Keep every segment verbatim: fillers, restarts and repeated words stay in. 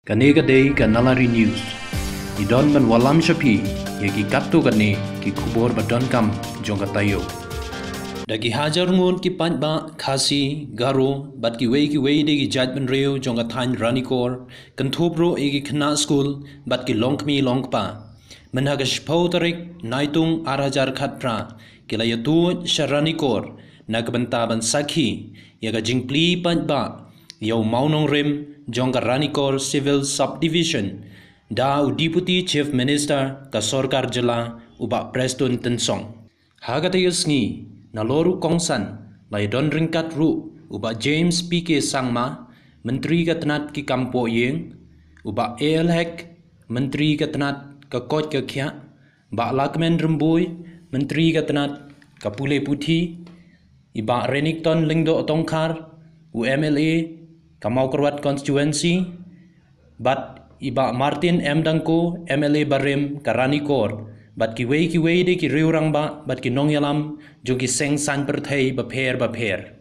Kane ka dei ka Nalari News. I don ban wallam sha phi ïa ki katto katne ki khubor ba donkam jong ka taïew. Da ki hajar ngut ki paidbah Khasi, Garo bad kiwei kiwei de ki jaitbynriew jong ka thaiñ Ranikor, kynthup ruh ïa ki khynnah skul bad ki longkmie longkpa, mynha ka shiphew tarik Naitung ar hajar khatphra, ki la ïatuid sha Ranikor na ka bynta ban sakhi ïa ka jingplie paidbah ïa u mawnongrim jong ka Ranikor Civil Subdivision da u Deputy Chief Minister ka Sorkar Jylla, u Bah Prestone Tynsong. Ha katei ka sngi, nalor u kongsan, la ïadon ryngkat ruh u Bah James P K Sangma, Myntri ka tnat ki kam poh ïing, u Bah A L Hek, Myntri ka tnat ka koit ka khiah, Bah Lahkmen Rymbui, Myntri ka tnat ka pule puthi, i Bah Renikton Lyngdoh Tongkhar, u M L A ka Mawkyrwat Constituency, bad i Bah Martin M Dangko, M L A barim ka Ranikor, bad kiwei kiwei de ki riew rangbah bad ki nongïalam jong ki seng saiñ pyrthei bapher bapher.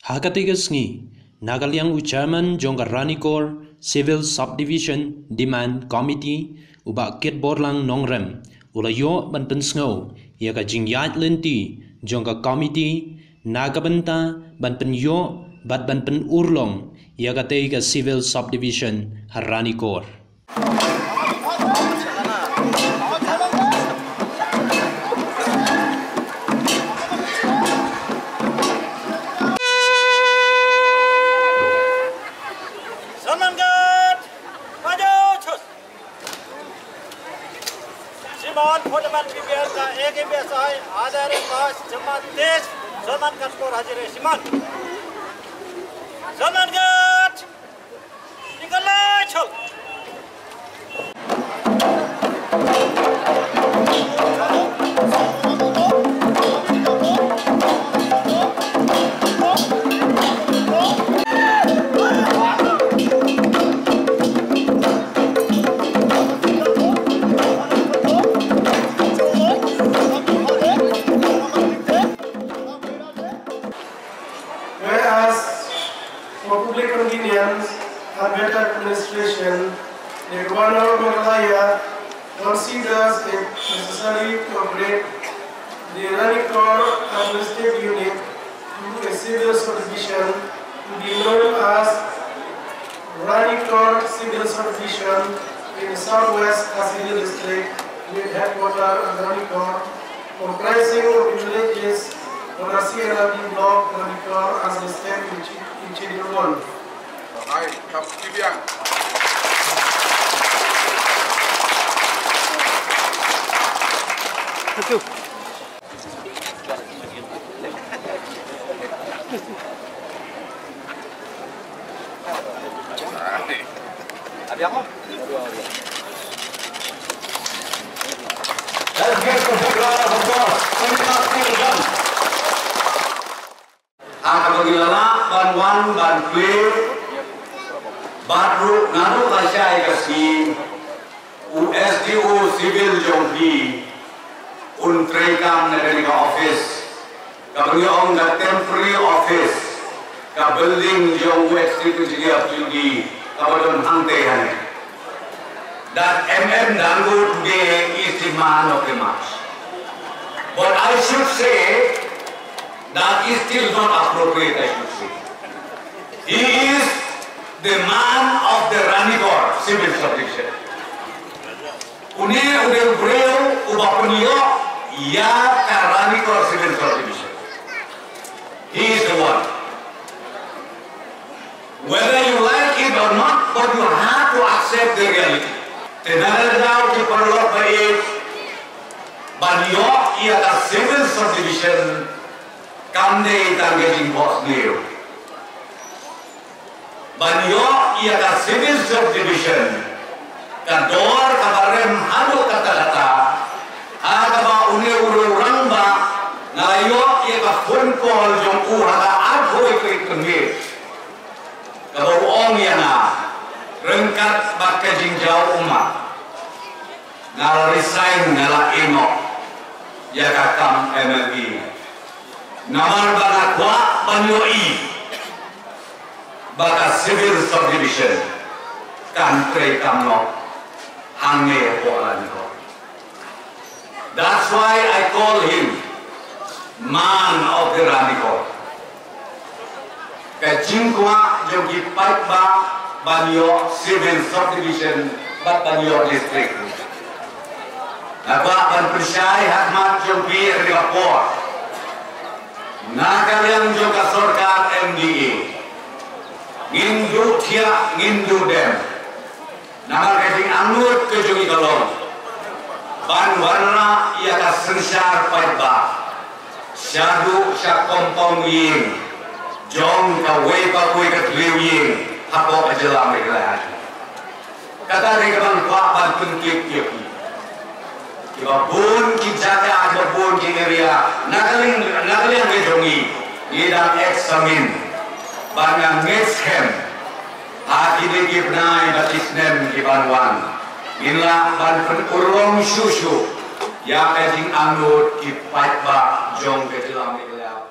Ha katei ka sngi, na ka liang u Chairman jong ka Ranikor Civil Subdivision Demand Committee, u Bah Kitborlang Nongrem, u la ïoh ban pynsngew ïa ka jingïaid lynti jong ka committee na ka bynta ban pynïoh bad ban pynurlong ïa katei ka Civil Subdivision ha Ranikor. Shimon, Phodaman, P B S, A K B S I, Adar, Pas, Jamaat, Tej, Salman Khan, Kor, Hajire, Shimon. Salman Khan, Nikolai Chol. Whereas, for public convenience and better administration, the Governor of Meghalaya considers it necessary to upgrade the Ranikor Administrative Unit to a civil subdivision to be known as Ranikor Civil Subdivision in Southwest Khasi Hills District, with headquarters at Ranikor, comprising of the villages of the C N R D block, Ranikor, as listed in Sche-, in Schedule one. Hai, kap kibiang. Ha kaba ngi la lah ban wan ban plie bad ruh naduh lashai ka sngi, u S D O Civil jong phi un treikam na kane ka office, kaba ngi ong ka temporary office, ka building jong u Executive Engineer P W D kaba don hangtei hangne. That M M Dangu today is the man of the match. But I should say that is still not appropriate, I should say. He is the man of the Ranikor Civil Subdivision. Une u dei u briew uba pynïoh ïa ka Ranikor Civil Subdivision. He is the one. Whether you like it or not, but you have to accept the reality. Te na ka daw ki paralok ba ïeit, ban ïoh ïa ka civil subdivision kam dei tang ka jingphohsniew. Ban ïoh ïa ka civil subdivision, ka dor kaba rem haduh katta katta, ha kaba une u rangbah nga la ïoh ïa ka phone call jong u ha ka arphew tarik mynmiet. Kaba u ong ïa nga, ryngkat bad ka jingjaw ummat, nga la resign, nga la ïehnoh ïa ka kam M L A. Namar ba nga kwah ban ïohi ba ka civil subdivision kan trei kam noh hangne hapoh Ranikor. That's why I call him man of the Ranikor. Ka jingkwah jong ki paidbah ban ïoh civil subdivision bad ban ïoh district. Nga kwah ban pynshai ha khmat jong phi ha kane ka por. Na ka liang jong ka sorkar M D A, ngin duh thiah, ngin duh dem. Namar ka jingangnud ka jong ngi ka long ban wanrah ïa ka synshar paidbah shaduh sha compound ïing jong kawei pa kawei ka thliew ïing hapoh ka jylla Meghalaya. Kata dei kaba nga kwah ban pyntip ïa phi. Kiba bun ki jaka, kiba bun ki area, na ka liang, na ka liang ka jong ngi, ngi dang examine bad nga ngeit skhem ha kine ki bnai bad ki snem ki ban wan, ngin lah ban pynurlong shuh shuh ïa ka jingangnud ki paidbah jong ka jylla Meghalaya.